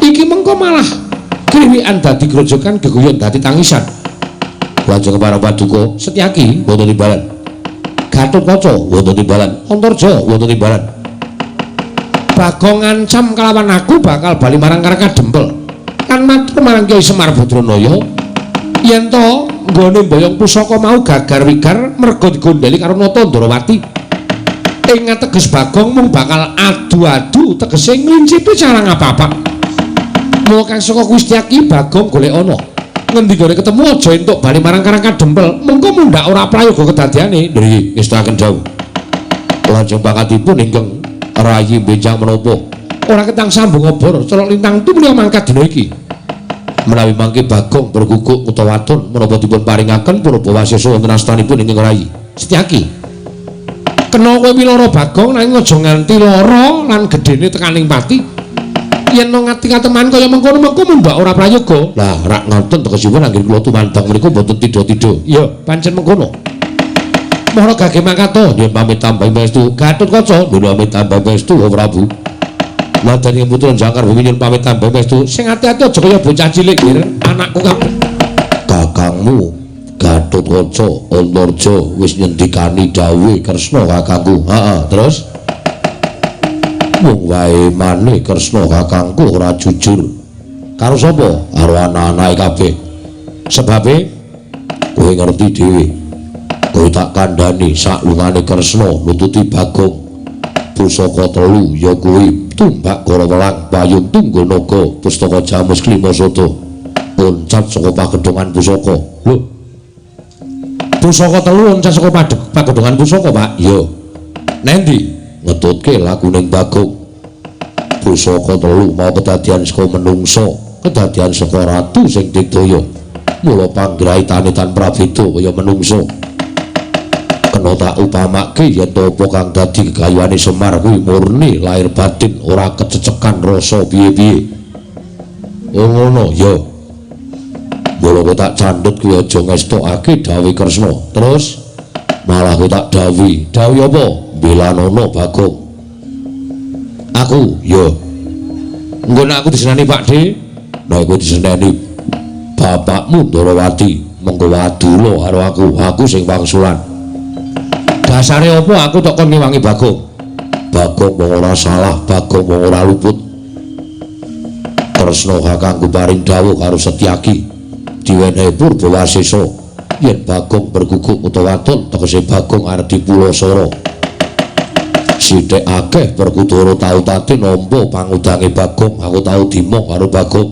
Iki mengko malah kriwikan dadi grojogan geguyon dadi tangisan. Lajeng para paduka Setyaki wonten timbalan. Gatotkaca wonten timbalan. Antarja wonten timbalan. Bagong ngancam kelawan aku bakal bali marang Karang Kadempel. Kan matur marang Kyai Semar Badranaya yen to nggone mboyong pusaka mau gagar wigar merga digondheli karo Nata Ndorowati. Ing ateges Bagong mung bakal adu-adu tegese nglincipi cara ngapa-apa. Mula kang saka Kustyaki Bagong golek ana. Ngendi gone ketemu aja entuk bali marang Karang Kadempel, mengko mundhak ora prayoga kedadiane. Nggih, ngestakaken dawuh. Lajeng pangkatipun ingkang rayi benjang menapa? Ora ketang sambung obor, celok lintang tumuli mangkat dina iki. Menawi mangke Bagong berguguk utawa waton menapa dipun paringaken purba wasesa wonten astanipun ingkang rayi. Setyaki. Kena kowe wilara Bagong nanging aja nganti lara lan gedene tekaning pati. Yen ngati kateman kaya mengkono mengko mundhak ora prayoga. Lah rak ngoten tegesipun anggene kula tumandang mriku mboten tidha-tidha. Iya, pancen mengkono. Mohon gage mangkato nyuwun pamit tambah pangestu. Gatotkaca nyuwun pamit tambah pangestu Prabu. Lah dene putra Jangkar Bumi nyuwun pamit tambah pestu. Sing ati-ati aja kaya bocah cilik, Gir. Anakku kabeh. Kakangmu Gatotkaca Antarja wis nyendikani dawuhe Kresna kakangku. Heeh, terus wong wae mane Kresna kakangku ora jujur. Karo sapa? Karo anak-anake kabeh. Sebabe kowe ngerti dhewe. Kowe tak kandhani saklungane Kresna nututi Bagong. Pusaka telu ya kuwi tumbak Garawelang, Payung Tunggul Naga, Pustaka Jamus Klimasada. Loncat saka pagedhongan pusaka. Lho. Pusaka telu loncat saka pagedhongan pusaka, Pak? Iya. Nendi? Ngetutke lakuning Bagong. Pusaka telu mau kedadian saka menungsa, kedadian saka ratu sing digdaya. Mula panggraitane tan prabeda kaya menungsa. Kena tak upamake yen to apa kang dadi gegayuhane Semar kuwi murni lahir batin, ora kececekan rasa piye-piye. Oh ngono ya. Mula kowe tak candhet kuwi aja ngestokake dawuhe Kresna. Terus malah kowe tak dawuhi. Dawuhi apa? Belanono Bagong. Aku ya. Engko nek aku diseneni Pak D, nek kowe diseneni bapakmu Ndarawati, mengko wadula karo aku, aku sing wangsulan. Dasare apa aku tok kon ngewangi Bagong? Bagong wong ora salah, Bagong wong ora luput. Kresna kakangku paring dawuh karo Setyaki. Diwenehi Purba Wasesa yen Bagong berguguk utawa wadon tegese Bagong arep dipulasara. Sithik akeh Werkudara tau tate nampa pangudange Bagong, aku tau dimong karo Bagong.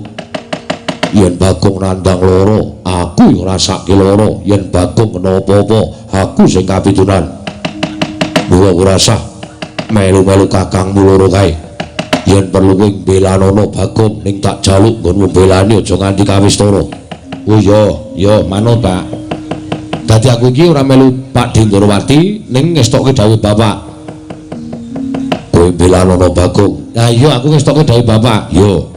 Yen Bagong nandhang lara, aku ngrasake lara. Yen Bagong kena apa-apa, aku sing kapitunan. Mula ora sah melu-melu kakangmu loro kae. Yen perlu kowe mbelanono Bagong ning tak jaluk nggonmu mbelani aja nganti kawistara. Oh iya, ya manut Pak. Dadi aku iki ora melu Pak Ndrawati ning ngestokke dawuh bapak. Kowe mbelanono Bagong. Lah iya aku ngestokke dawuh bapak. Yo.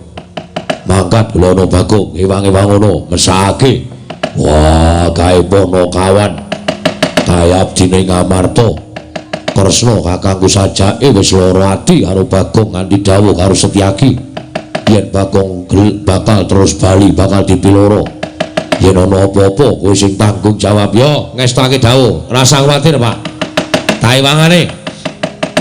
Mangkat belono Bagong, ewang-ewang ngono, mesake. Wah, kae ponokawan. Kae abdine Ngamarta. Kresna kakangku sajake wis lara ati karo Bagong nganti dawuh karo Setyaki. Yen Bagong bakal terus bali, bakal dipiloro. Yen ana apa-apa kowe sing tanggung jawab. Yo, ngestake dawuh. Rasa kuwatir, Pak. Taiwangane.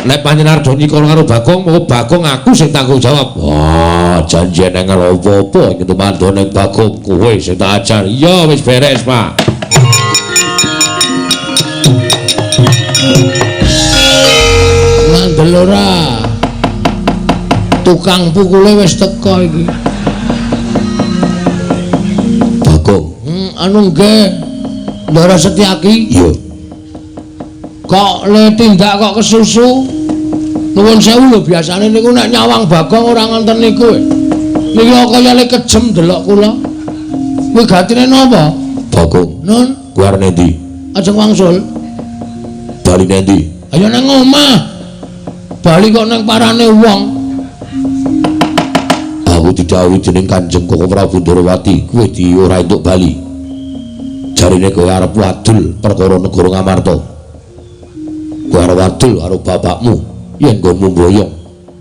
Nek panjenengan arep nyikara karo Bagong, mengko Bagong aku sing tanggung jawab. Wah, janji nek apa-apa iki tumandone Bagong kowe sing tak ajar. Iya, wis beres, Pak. Ngandel ora? Tukang pukule wis teko iki. Bagong. Anu nggih. Ndara Setyaki. Iya. Kok le tindak kok kesusu? Nuwun sewu lho, biasane niku nek nyawang Bagong ora ngonten niku. Niki kaya le kejem delok kula. Kuwi gatine napa? Bagong. Nun, kuwi arep endi? Ajeng wangsul. Bali endi? Ayo nang omah. Bali kok nang parane wong. Aku didhawuhi dening Kanjeng Koko Prabu Ndrawati, kowe di ora entuk bali. Jarine kowe arep wadul perkara negara Ngamarta. Kowe arep wadul karo bapakmu yen nggonmu mboyong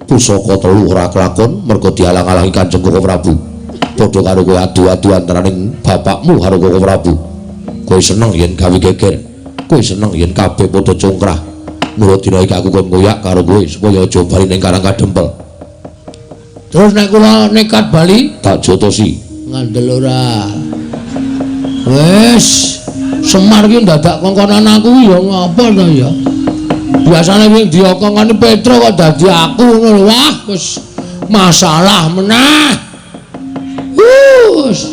pusaka telu ora kelakon mergo dialang-alangi Kanjeng Koko Prabu. Padha karo kowe adu-adu antaraning bapakmu karo Koko Prabu. Kowe seneng yen gawe geger, kowe seneng yen kabeh padha congkrah. Mula dina iki aku kon ngoyak karo kowe supaya aja bali ning Karang Kadempel. Terus nek kula nekat bali tak jotosi. Ngandel ora? Wis, Semar ki ndadak kongkonan aku ya ngapa to ya? Biasane wing diokongane Petro kok dadi aku ngono lho. Wah, wis masalah meneh. Wis.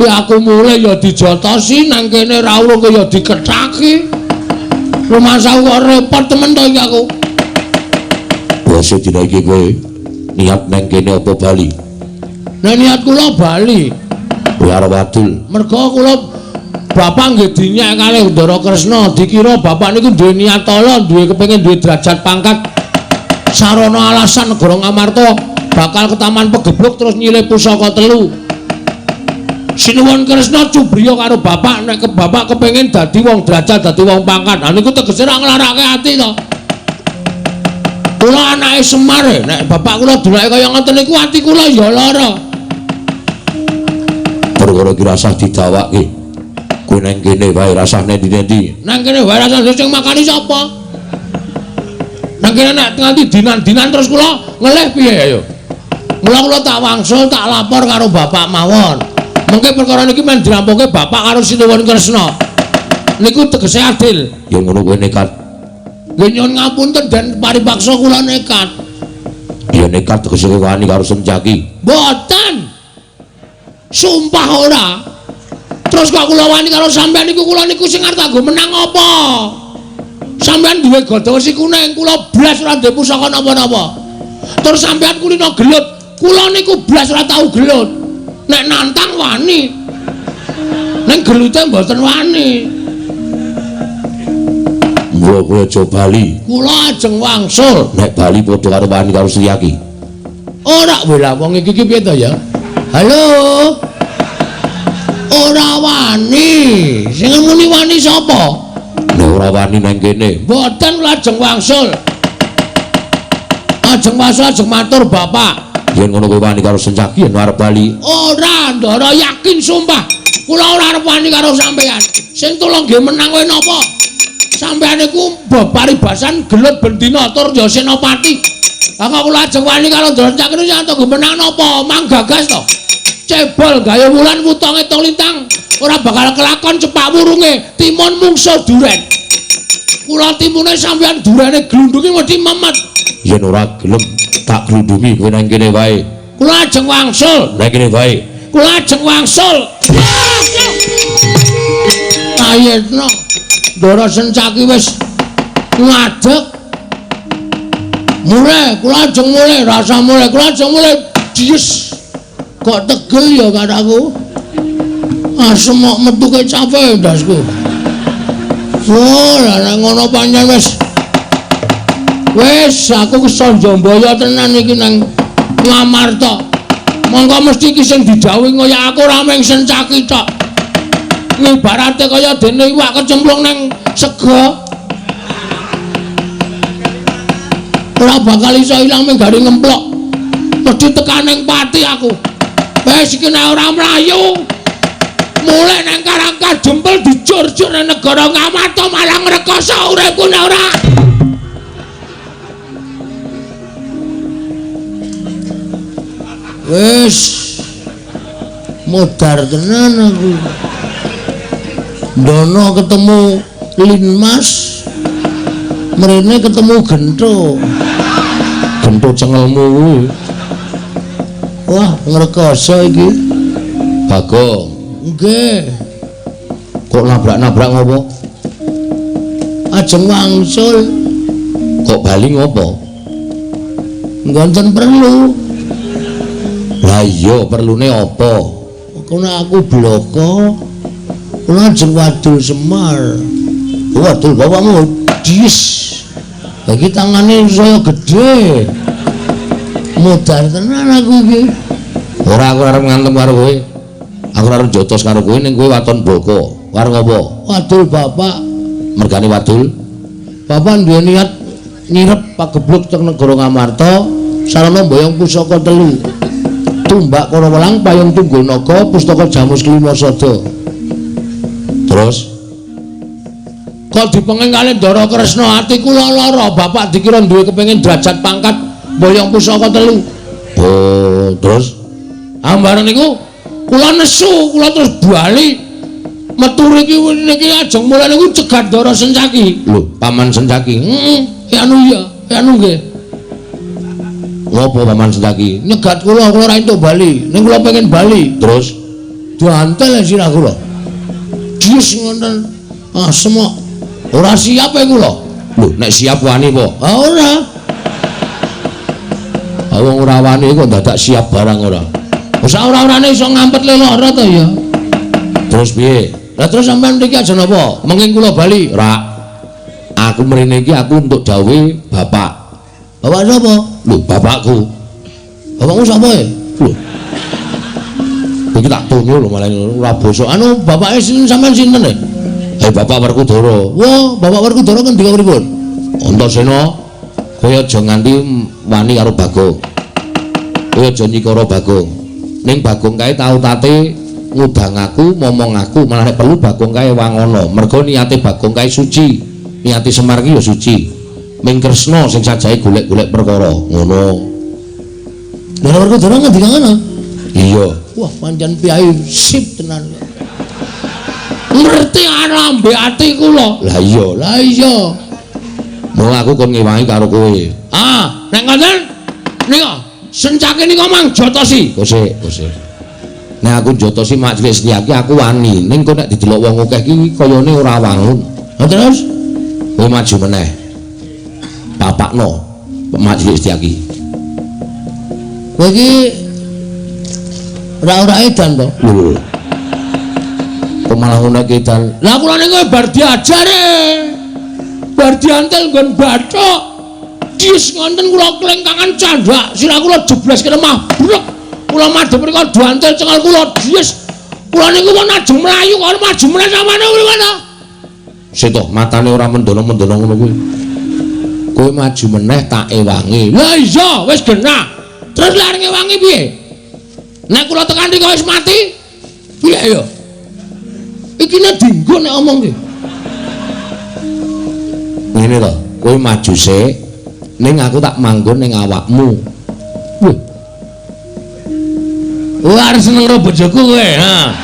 Ya aku mulih ya dijotosi nang kene ra urung ya dikethaki. Rumasaku kok repot temen to iki aku. Wis dina iki kowe niat nang kene apa bali? Nek niat kula bali. Kowe arep wadul. Mergo kula bapak nggih dinyek kalih Ndara Kresna, dikira bapak niku duwe niat ala, duwe kepengin duwe derajat pangkat. Sarana alasan negara Ngamarta bakal ketaman pegebluk terus nyilih pusaka telu. Sinuwun Kresna cubriya karo bapak nek ke bapak kepengin dadi wong derajat, dadi wong pangkat. Ha niku tegese ra nglarake ati to. Kula anake Semar, nek bapak kula delake kaya ngoten niku ati kula ya lara. Perkara iki rasah didawake. Kowe nang kene wae rasah nendi-nendi. Nang kene wae rasah sing makani sapa? Nang kene nek nganti dinan-dinan terus kula ngelih piye ayo. Mula kula tak wangsul tak lapor karo bapak mawon. Mengke perkara niki men dirampungke bapak karo Sinuwun Kresna. Niku tegese adil. Ya ngono kowe nekat. Nggih nyuwun ngapunten den paripaksa kula nekat. Ya nekat tegese wani karo Sencaki. Mboten. Sumpah ora. Terus kok kula wani karo sampean niku kula niku sing arep kanggo menang apa? Sampean duwe gada wesi kuning, kula blas ora duwe pusaka napa-napa. Terus sampean kulino gelut, kula niku blas ora tau gelut. Nek nantang wani. Ning gelute mboten wani. Mula kowe aja bali. Kula ajeng wangsul. Nek bali padha karo wani karo Setyaki. Ora wela wong iki piye to ya? Halo. Ora wani. Sing muni wani sapa? Nek ora wani nang kene. Mboten kula ajeng wangsul. Ajeng wangsul ajeng matur bapak. Yen ngono kowe wani karo Sencaki yen arep bali. Ora, Ndara yakin sumpah. Kula ora arep wani karo sampean. Sing tulung nggih menang kowe napa? Sampeyan niku paribasan gelut bendina tur ya senopati. Lah kok kula ajeng wani karo Ndara Sencaki niku sing tunggu menang napa? Mang gagas to. Cebol gawe wulan wutonge tong lintang ora bakal kelakon cepak wurunge timun mungso duren. Kula timune sampeyan durene glundungi mesti memet. Yen ora gelem tak glundungi kowe nang kene wae. Kula ajeng wangsul. Nang kene wae. Kula ajeng wangsul. Ayetno Ndara Sencaki wis ngadeg. Mulih, kula ajeng mulih, rasa mulih, kula ajeng mulih. Dies. Kok tegel ya kataku. Asem kok metu kecape ndasku. Oh, lah nek ngono pancen wis. Wis aku kesanjambaya tenan iki nang Ngamarta. Monggo mesti iki sing didhawuhi kaya aku ora mung Sencaki tok. Ibarate kaya dene iwak kecemplung nang sega. Ora bakal iso ilang mung gari ngemplok. Mesti tekan ning pati aku. Wis iki nek ora mlayu. Mulih nang Karang Kadempel dijur-jur nang negara Ngamarta malah ngrekoso uripku nek ora. Wis modar tenan aku. Ndono ketemu Linmas, mrene ketemu Gento. Gento cengelmu kuwi. Wah, ngrekoso iki. Bagong. Nggih. Kok nabrak-nabrak ngopo? Ajeng wangsul. Kok bali ngopo? Mboten perlu. Lah iya, perlune apa? Kono aku bloko. Kula ajeng wadul Semar. Wadul bapakmu dies. Lagi tangane saya gedhe. Modar tenan aku iki. Ora, aku arep ngantem karo kowe. Aku arep jotos karo kowe ning kowe waton bloko. Arep ngopo? Wadul bapak. Mergane wadul. Bapak duwe niat nyirep pagebluk teng negara Ngamarta, sarana mboyong pusaka telu. Tumbak Karawelang, Payung Tunggul Naga, Pustaka Jamus Klima Sada. Terus kok dipenging kali Ndara Kresna ati kula lara, bapak dikira duwe kepengin derajat pangkat mboyong pusaka telu. Oh, terus ambareng niku kula nesu, kula terus bali metu riki niki ajeng mulih niku cegat Ndara Sencaki. Lho, Paman Sencaki. Heeh, anu iya, anu nggih. Ngopo Paman Sencaki? Nyegat kula, kula ora entuk bali. Ning kula pengen bali. Terus diantel sirah kula. Dies ngoten. Asem kok. Ora siap e kula. Lho, nek siap wani po? Ah ora. Ah wong ora wani kok dadak siap barang ora. Wis ora-orane iso ngampet le lara to ya. Terus piye? Lah terus sampean mriki aja napa? Mengking kula bali. Ora. Aku mrene iki aku entuk dawuhe bapak. Bapak sapa? Lho, bapakku. Bapakmu sapa e? Lho. Iki tak tonyo lho malah ora bosok. Anu bapake sinten sampean sinten e? Eh bapak Werkudara. Wah, bapak Werkudara ngendika pripun? Antasena. Kowe aja nganti wani karo Bagong. Kowe aja nyikara Bagong. Ning Bagong kae tau tate ngudang aku, momong aku, malah nek perlu Bagong kae wangono. Mergo niate Bagong kae suci. Niate Semar ki ya suci. Ming Kresna sing sajahe golek-golek perkara. Ngono. Lha Werkudara ngendika ngono? Iya. Wah, pancen piyai sip tenan. Ngerti lambe ati kula. Lah iya, lah iya. Mula aku kon ngewangi karo kowe. Ah, nek ngoten nika sencake nika mang jotosi. Kosek, kosek. Nek aku jotosi mak cilik Setyaki aku wani, ning kok nek didelok wong akeh iki kayane ora wangun. Lah terus kowe maju meneh. Papakno mak cilik Setyaki. Kowe iki ora-ora edan to? Lho. Kok malah ngono iki edan? Lah kula niku bar diajare. Bar diantel nggon bathuk. Dis ngonten kula klengkangan candhak, sirah kula jeblas ke lemah. Brek. Kula madhep mriku diantel cengal kula dis. Kula niku wong ajeng mlayu kok maju meneh samane kuwi ta. Sik to, matane ora mendono-mendono ngono kuwi. Kowe maju meneh tak ewangi. Lah iya, wis genah. Terus lha arep ngewangi piye? Nek kula tekan riko wis mati, piye ya? Iki nek dinggo nek omong ki. Ngene to, kowe maju sik, ning aku tak manggon ning awakmu. Wih. Wah, arep seneng karo bojoku kowe, ha.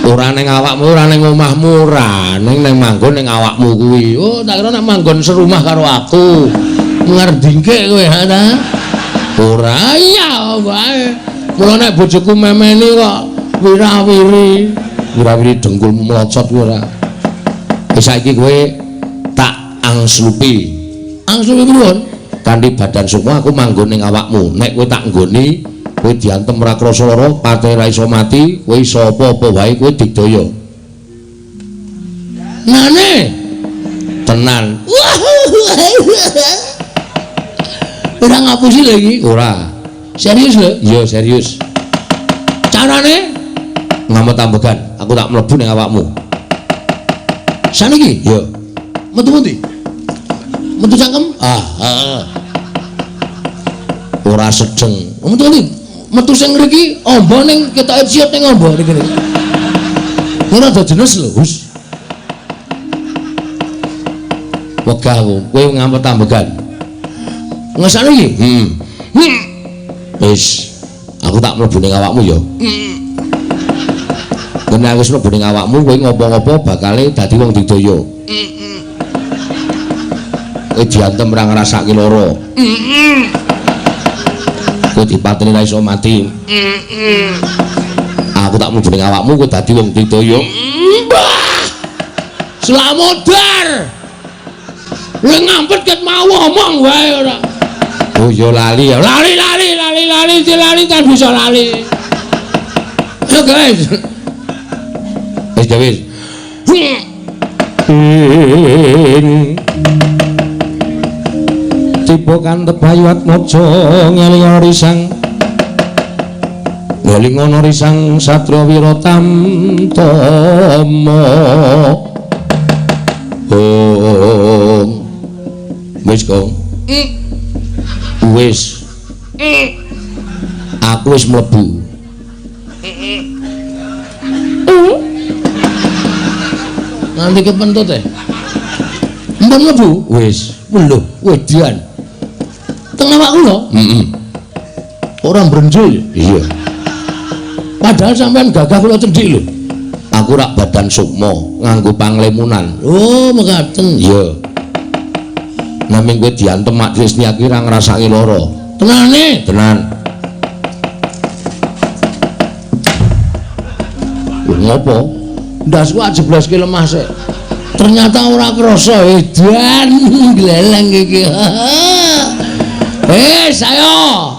Ora ning awakmu, ora ning omahmu, ora, ning manggon ning awakmu kuwi. Oh, tak kira nek manggon serumah karo aku. Ngerdingke kowe, ha ta? Ora iya wae. Mula nek bojoku memeni kok wirawiri, wirawiri dengkulmu melocot kuwi ora. Wis saiki kowe tak angslupi. Angslupi pripun? Kanthi badan sukma aku manggon ning awakmu. Nek kowe tak nggoni, kowe diantem ora krasa lara, pate ora iso mati, kowe iso apa-apa wae kowe digdaya. Nane? Tenan. Ora ngapusi lho iki? Ora. Serius lho? Iya, serius. Carane? Ngamet ambegan, aku tak mlebu ning awakmu. Saniki? Iya. Metu pundi? Metu cangkem? Ah, heeh. Ora sedeng. Metu pundi? Metu sing ngriki amba ning ketoke ciut ning amba niki. Ora ada jenis lho, Gus. Wegah aku, kowe ngamet ambegan. Ngesane iki? Heeh. Wis, aku tak mlebu ning awakmu ya. Nek aku wis mlebu ning awakmu, kowe ngopo-ngopo bakale dadi wong digdaya. Kowe diantem ora ngrasake lara. Kowe dipateni ra iso mati. Aku tak mlebu ning awakmu, kowe dadi wong digdaya. Mbah! Slamodar. Lha ngampet ket mau omong wae ora. Oh ya lali ya. Lali lali lali lali lali tak bisa lali. Yo guys. Wis wis. Tiba kantep Bayu Atmaja ngelinga risang. Ngelinga risang Satria Wiratamtama. Gong. Wis, Gong. Wis. Aku wis mlebu. Nganti kepentut e. Mpun mlebu? Wis. Lho, wedian. Teng awak kula? Heeh. Ora mbrenjul. Iya. Padahal sampean gagah kula cendhik lho. Aku rak badan sukma nganggo panglemunan. Oh, mekaten. Iya. Naming kowe diantem mak Trisniaki ora ngrasake lara. Tenane? Tenan. Ngopo? Ndasku ajebloske lemah sik. Ternyata ora krasa edan gleleng iki. Eh, saya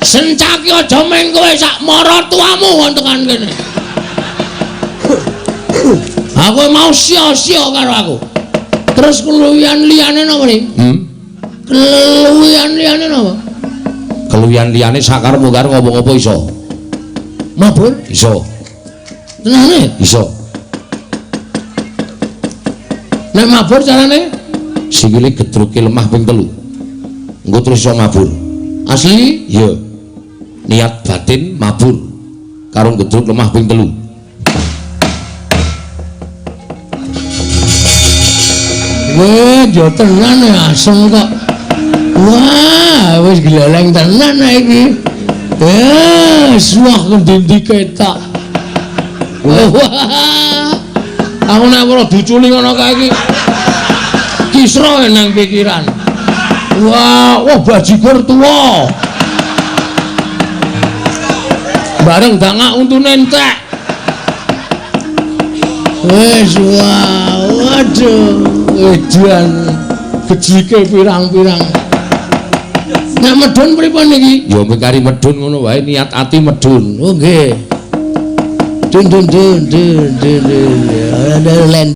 sencaki aja meng kowe sak maratuamu kon tekan kene. Aku mau sia-sia karo aku. Terus keluwihan liyane napa iki? Keluwihan liyane napa? Keluwihan liyane sakarepmu karo ngopo-ngopo iso. Mabur? Iso. Tenane? Iso. Nek mabur carane? Sikile gedruke lemah ping 3. Engko terus iso mabur. Asli? Iya. Niat batin mabur karo gedruk lemah ping 3. Weh, yo tenan ya asem kok. Wah, wis gleleng tenan iki. Wah ngendi-endi ketok. Wah. Aku nek ora diuculi ngono kae iki. Kisra nang pikiran. Wah, wah bajigur tuwa. Bareng dangak untune entek. Wis wah, waduh, edan gejike pirang-pirang. Nek medhun pripun niki? Ya mekari medhun ngono wae, niat ati medhun. Oh nggih. Dun dun dun dun dun dun.